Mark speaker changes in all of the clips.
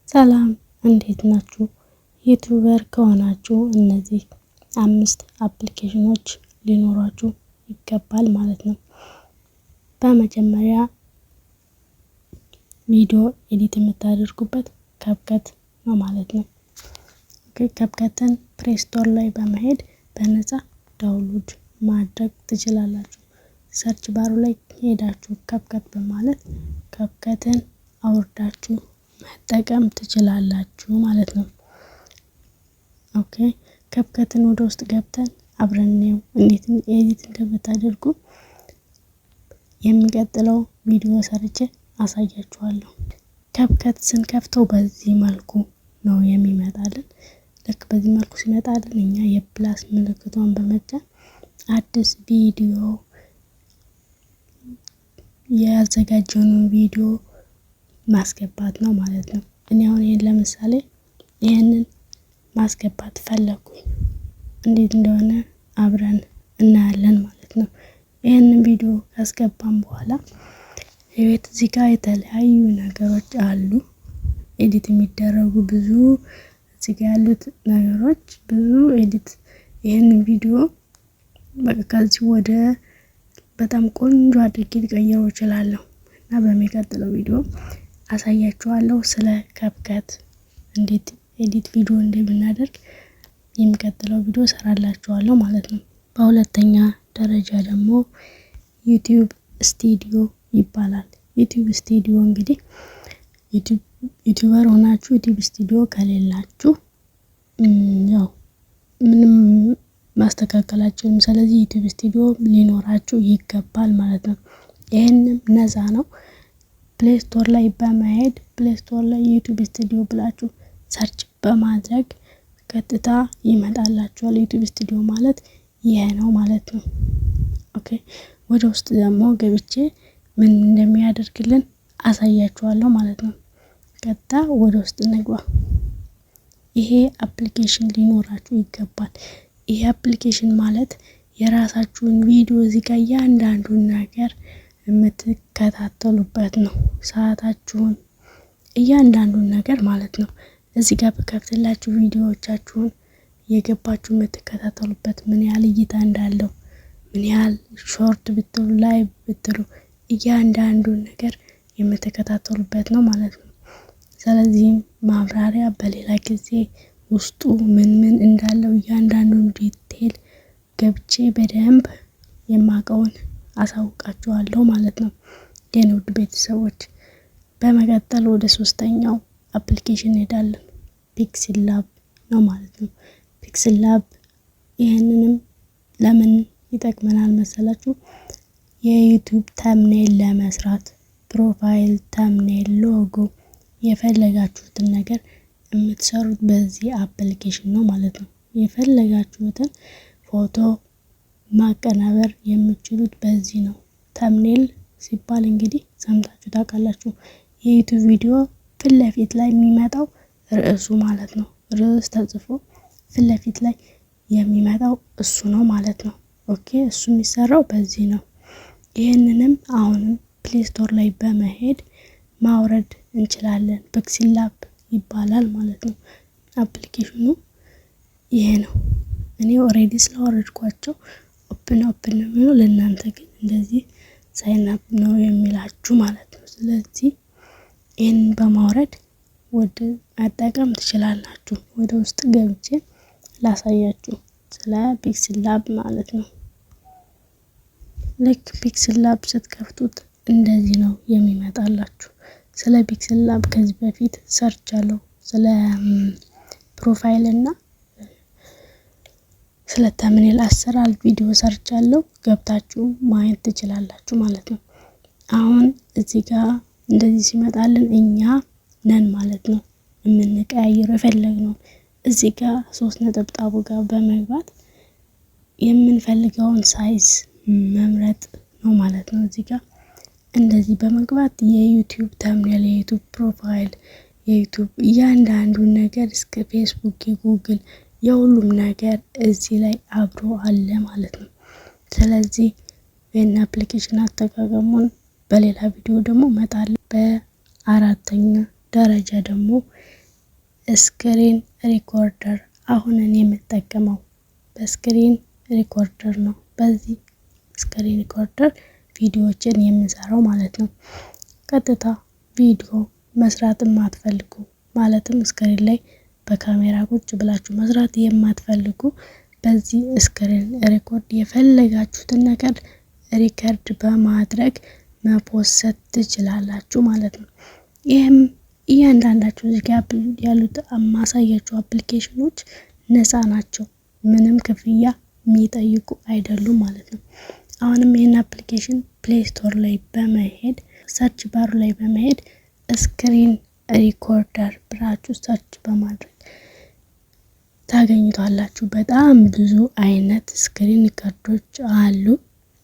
Speaker 1: ሰላም፣ እንዴት ናችሁ? YouTuber ከሆናችሁ እነዚህ አምስት application ኖች ሊኖሯችሁ ይገባል ማለት ነው። በመጀመሪያ ቪዲዮ edit የምታደርጉበት CapCut ነው ማለት ነው። CapCut ን Play Store ላይ በመሄድ በነፃ download ማድረግ ትችላላችሁ። Search bar ኡ ላይ ሄዳችሁ CapCut በማለት CapCut ን አውርዳችሁ መጠቀም ትችላላችሁ ማለት ነው። Okay፣ CapCut ን ወደ ውስጥ ገብተን አብረን እንየው፣ እንዴት edit እንደምታደርጉ የሚቀጥለው ቪዲዮ ሰርቼ አሳያችኋለሁ። CapCut ስንከፍተው በዚህ መልኩ ነው የሚመጣልን። ልክ በዚህ መልኩ ሲመጣልን እኛ የ plus ምልክቷን በመጫን አዲስ ቪዲዮ፣ ያዘጋጀነውን ቪዲዮ ማስገባት ነው ማለት ነው። እኔ አሁን ይሄን ለምሳሌ ይህንን ማስገባት ፈለኩኝ። እንዴት እንደሆነ አብረን እናያለን ማለት ነው። ይህንን ቪዲዮ ካስገባን በኋላ የቤት እዚህ ጋር የተለያዩ ነገሮች አሉ። Edit የሚደረጉ ብዙ እዚህ ጋር ያሉት ነገሮች ብዙ edit ይህንን ቪዲዮ በቃ ከዚህ ወደ በጣም ቆንጆ አድርጌ ልቀይረው እችላለሁ እና በሚቀጥለው ቪዲዮ አሳያችኋለሁ፣ ስለ CapCut እንዴት edit ቪዲዮ እንደምናደርግ የሚቀጥለው ቪዲዮ ሰራላችኋለሁ ማለት ነው። በሁለተኛ ደረጃ ደግሞ YouTube Studio ይባላል። YouTube Studio እንግዲህ YouTuber ሆናችሁ YouTube Studio ከሌላችሁ ያው ምንም ማስተካከላችሁም። ስለዚህ YouTube Studio ሊኖራችሁ ይገባል ማለት ነው። ይህንም ነፃ ነው። Play Store ላይ በመሄድ Play Store ላይ YouTube Studio ብላችሁ search በማድረግ ቀጥታ ይመጣላችኋል። YouTube Studio ማለት ይሄ ነው ማለት ነው። Okay፣ ወደ ውስጥ ደግሞ ገብቼ ምን እንደሚያደርግልን አሳያችኋለሁ ማለት ነው። ቀጥታ ወደ ውስጥ እንግባ። ይሄ application ሊኖራችሁ ይገባል። ይሄ application ማለት የራሳችሁን ቪዲዮ እዚህ ጋር እያንዳንዱን ነገር የምትከታተሉበት ነው። ሰዓታችሁን፣ እያንዳንዱን ነገር ማለት ነው። እዚህ ጋር በከፍትላችሁ ቪዲዮዎቻችሁን የገባችሁ የምትከታተሉበት፣ ምን ያህል እይታ እንዳለው፣ ምን ያህል short ብትሉ፣ live ብትሉ እያንዳንዱን ነገር የምትከታተሉበት ነው ማለት ነው። ስለዚህም ማብራሪያ በሌላ ጊዜ ውስጡ ምን ምን እንዳለው እያንዳንዱን detail ገብቼ በደንብ የማውቀውን አሳውቃችኋለሁ ማለት ነው። የኔ ውድ ቤተሰቦች፣ በመቀጠል ወደ ሶስተኛው application እንሄዳለን። PixelLab ነው ማለት ነው። PixelLab ይህንንም ለምን ይጠቅመናል መሰላችሁ? የ YouTube thumbnail ለመስራት፣ profile፣ thumbnail፣ logo፣ የፈለጋችሁትን ነገር የምትሰሩት በዚህ application ነው ማለት ነው። የፈለጋችሁትን ፎቶ ማቀናበር የምትችሉት በዚህ ነው። Thumbnail ሲባል እንግዲህ ሰምታችሁ ታውቃላችሁ። የ YouTube ቪዲዮ ፊት ለፊት ላይ የሚመጣው ርዕሱ ማለት ነው። ርዕስ ተጽፎ ፊት ለፊት ላይ የሚመጣው እሱ ነው ማለት ነው። Okay፣ እሱ የሚሰራው በዚህ ነው። ይህንንም አሁንም Play Store ላይ በመሄድ ማውረድ እንችላለን። PixelLab ይባላል ማለት ነው። Application ኑ ይሄ ነው። እኔ already ስላወረድኳቸው open open ነው የሚለው፣ ለእናንተ ግን እንደዚህ sign up ነው የሚላችሁ ማለት ነው። ስለዚህ ይህንን በማውረድ ወደ መጠቀም ትችላላችሁ። ወደ ውስጥ ገብቼ ላሳያችሁ ስለ PixelLab ማለት ነው። ልክ PixelLab ስትከፍቱት እንደዚህ ነው የሚመጣላችሁ። ስለ PixelLab ከዚህ በፊት ሰርቻለሁ። ስለ profile እና ስለ thumbnail አሰራር ቪዲዮ ሰርቻለሁ። ገብታችሁ ማየት ትችላላችሁ ማለት ነው። አሁን እዚህ ጋር እንደዚህ ሲመጣልን እኛ ነን ማለት ነው የምንቀያየረው የፈለግነውን። እዚህ ጋር ሶስት ነጠብጣቡ ጋር በመግባት የምንፈልገውን size መምረጥ ነው ማለት ነው። እዚህ ጋር እንደዚህ በመግባት የ YouTube thumbnail፣ የ YouTube profile፣ የ YouTube እያንዳንዱን ነገር እስከ ፌስቡክ፣ የጉግል፣ የሁሉም ነገር እዚህ ላይ አብሮ አለ ማለት ነው። ስለዚህ ይህን application አጠቃቀሙን በሌላ ቪዲዮ ደግሞ እመጣለሁ። በአራተኛ ደረጃ ደግሞ screen recorder፣ አሁን እኔ የምጠቀመው በ screen recorder ነው። በዚህ screen recorder ቪዲዮዎችን የምንሰራው ማለት ነው። ቀጥታ ቪዲዮ መስራት የማትፈልጉ፣ ማለትም screen ላይ በካሜራ ቁጭ ብላችሁ መስራት የማትፈልጉ፣ በዚህ screen record የፈለጋችሁትን ነገር record በማድረግ መፖሰት ትችላላችሁ ማለት ነው። ይህም እያንዳንዳቸው እዚህ ጋር ያሉት ማሳያችሁ አፕሊኬሽኖች ነፃ ናቸው። ምንም ክፍያ የሚጠይቁ አይደሉም ማለት ነው። አሁንም ይህን አፕሊኬሽን Play Store ላይ በመሄድ search bar ኡ ላይ በመሄድ screen recorder ብላችሁ search በማድረግ ታገኙታላችሁ። በጣም ብዙ አይነት screen record ኦች አሉ።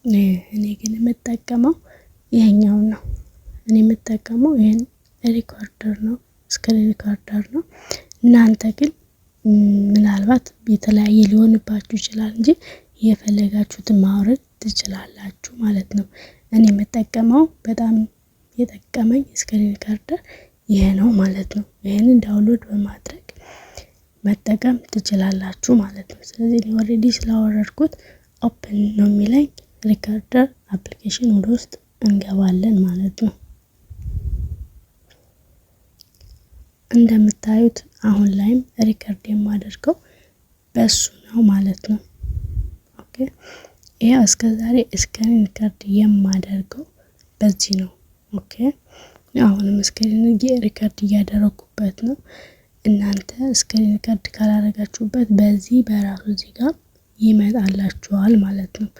Speaker 1: እኔ ግን የምጠቀመው ይሄኛውን ነው። እኔ የምጠቀመው ይሄን recorder ነው፣ screen recorder ነው። እናንተ ግን ምናልባት የተለያየ ሊሆንባችሁ ይችላል እንጂ የፈለጋችሁትን ማውረድ ትችላላችሁ ማለት ነው። እኔ የምጠቀመው በጣም የጠቀመኝ screen recorder ይሄ ነው ማለት ነው። ይሄንን download በማድረግ መጠቀም ትችላላችሁ ማለት ነው። ስለዚህ እኔ already ስላወረድኩት open ነው የሚለኝ። Recorder application ወደ ውስጥ እንገባለን ማለት ነው። እንደምታዩት አሁን ላይም record የማደርገው በሱ ነው ማለት ነው። Okay፣ ይሄ እስከ ዛሬ screen record የማደርገው በዚህ ነው። Okay፣ አሁንም screen record እያደረኩበት ነው። እናንተ screen record ካላደረጋችሁበት በዚህ በራሱ እዚህ ጋር ይመጣላችኋል ማለት ነው።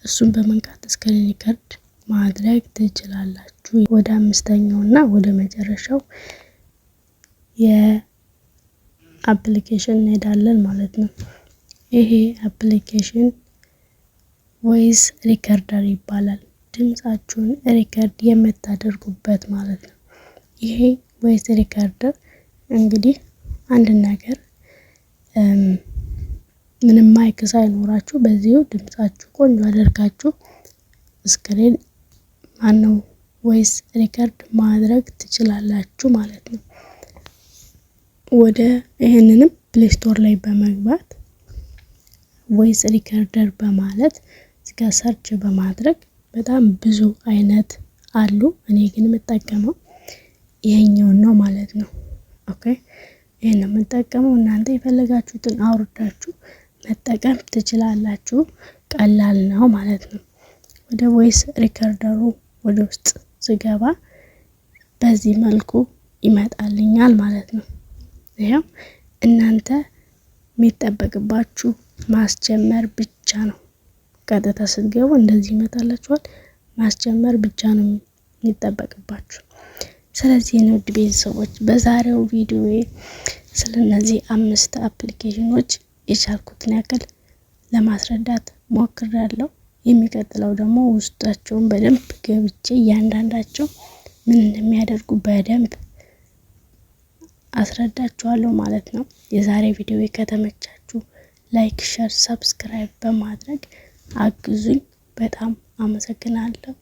Speaker 1: እሱን በመንካት screen record ማድረግ ትችላላችሁ። ወደ አምስተኛው እና ወደ መጨረሻው የአፕሊኬሽን እንሄዳለን ማለት ነው። ይሄ አፕሊኬሽን voice recorder ይባላል። ድምጻችሁን record የምታደርጉበት ማለት ነው። ይሄ voice recorder እንግዲህ አንድ ነገር ምንም mic ሳይኖራችሁ በዚሁ ድምጻችሁ ቆንጆ አደርጋችሁ screen ማነው voice record ማድረግ ትችላላችሁ ማለት ነው። ወደ ይህንንም Play Store ላይ በመግባት voice recorder በማለት እዚጋ search በማድረግ በጣም ብዙ አይነት አሉ። እኔ ግን የምጠቀመው ይሄኛውን ነው ማለት ነው። Okay፣ ይሄን ነው የምጠቀመው። እናንተ የፈለጋችሁትን አውርዳችሁ መጠቀም ትችላላችሁ። ቀላል ነው ማለት ነው። ወደ voice recorder ኡ ወደ ውስጥ ስገባ በዚህ መልኩ ይመጣልኛል ማለት ነው። ይኸው እናንተ የሚጠበቅባችሁ ማስጀመር ብቻ ነው። ቀጥታ ስትገቡ እንደዚህ ይመጣላችኋል። ማስጀመር ብቻ ነው የሚጠበቅባችሁ። ስለዚህ የኔ ውድ ቤተሰቦች፣ በዛሬው ቪዲዮ ስለነዚህ አምስት አፕሊኬሽኖች የቻልኩትን ያክል ለማስረዳት ሞክሬያለሁ። የሚቀጥለው ደግሞ ውስጣቸውን በደንብ ገብቼ እያንዳንዳቸው ምን እንደሚያደርጉ በደንብ አስረዳችኋለሁ ማለት ነው። የዛሬ ቪዲዮ ከተመቻችሁ like፣ share፣ subscribe በማድረግ አግዙኝ። በጣም አመሰግናለሁ።